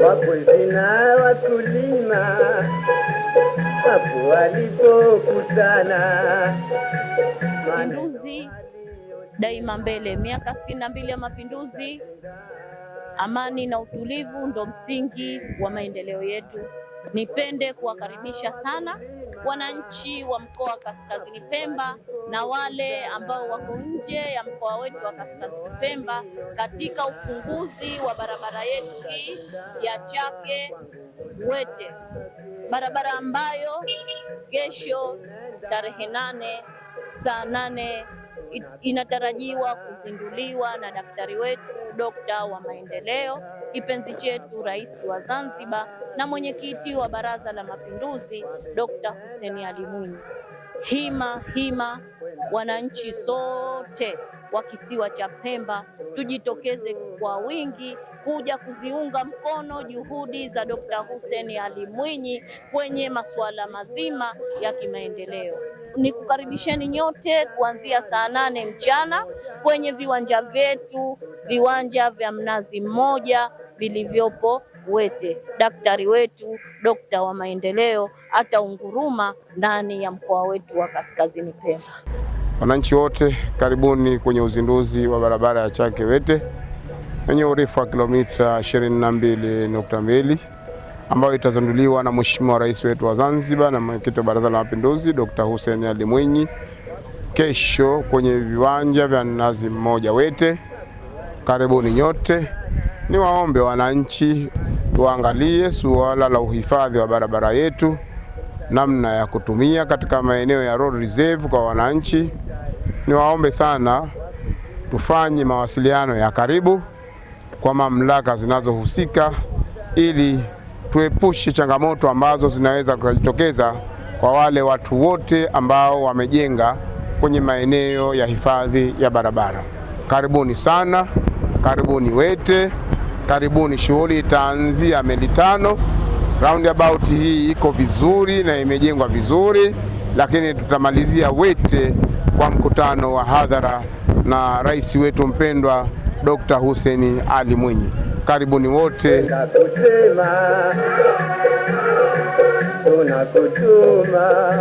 Wakwezi na wakulima hapo walipokutana. Mapinduzi daima mbele. Miaka 62 ya mapinduzi, amani na utulivu ndo msingi wa maendeleo yetu. Nipende kuwakaribisha sana wananchi wa mkoa wa Kaskazini Pemba na wale ambao wako nje ya mkoa wetu wa Kaskazini Pemba katika ufunguzi wa barabara yetu hii ya Chake Wete, barabara ambayo kesho tarehe 8 saa 8 inatarajiwa kuzinduliwa na daktari wetu, dokta wa maendeleo, kipenzi chetu, rais wa Zanzibar na mwenyekiti wa Baraza la Mapinduzi, Dr. Hussein Ali Mwinyi. Hima hima, wananchi sote wa kisiwa cha Pemba tujitokeze kwa wingi kuja kuziunga mkono juhudi za Dr. Hussein Ali Mwinyi kwenye masuala mazima ya kimaendeleo. Nikukaribisheni nyote kuanzia saa 8 mchana kwenye viwanja vyetu, viwanja vya Mnazi Mmoja vilivyopo Wete. Daktari wetu, dokta wa maendeleo ataunguruma ndani ya mkoa wetu wa Kaskazini Pemba. Wananchi wote karibuni kwenye uzinduzi wa barabara ya Chake Wete yenye urefu wa kilomita 22.2 ambayo itazinduliwa na Mheshimiwa Rais wetu wa Zanzibar na Mwenyekiti wa Baraza la Mapinduzi Dr. Hussein Ali Mwinyi kesho kwenye viwanja vya Mnazi Mmoja Wete. Karibuni nyote. Niwaombe wananchi tuangalie suala la uhifadhi wa barabara yetu, namna ya kutumia katika maeneo ya road reserve kwa wananchi. Niwaombe sana tufanye mawasiliano ya karibu kwa mamlaka zinazohusika ili tuepushe changamoto ambazo zinaweza kujitokeza kwa wale watu wote ambao wamejenga kwenye maeneo ya hifadhi ya barabara. Karibuni sana, karibuni Wete, karibuni. Shughuli itaanzia meli 5. Roundabout hii iko vizuri na imejengwa vizuri, lakini tutamalizia Wete kwa mkutano wa hadhara na rais wetu mpendwa Dr. Hussein Ali Mwinyi. Karibuni wote. Kusema tunakutuma.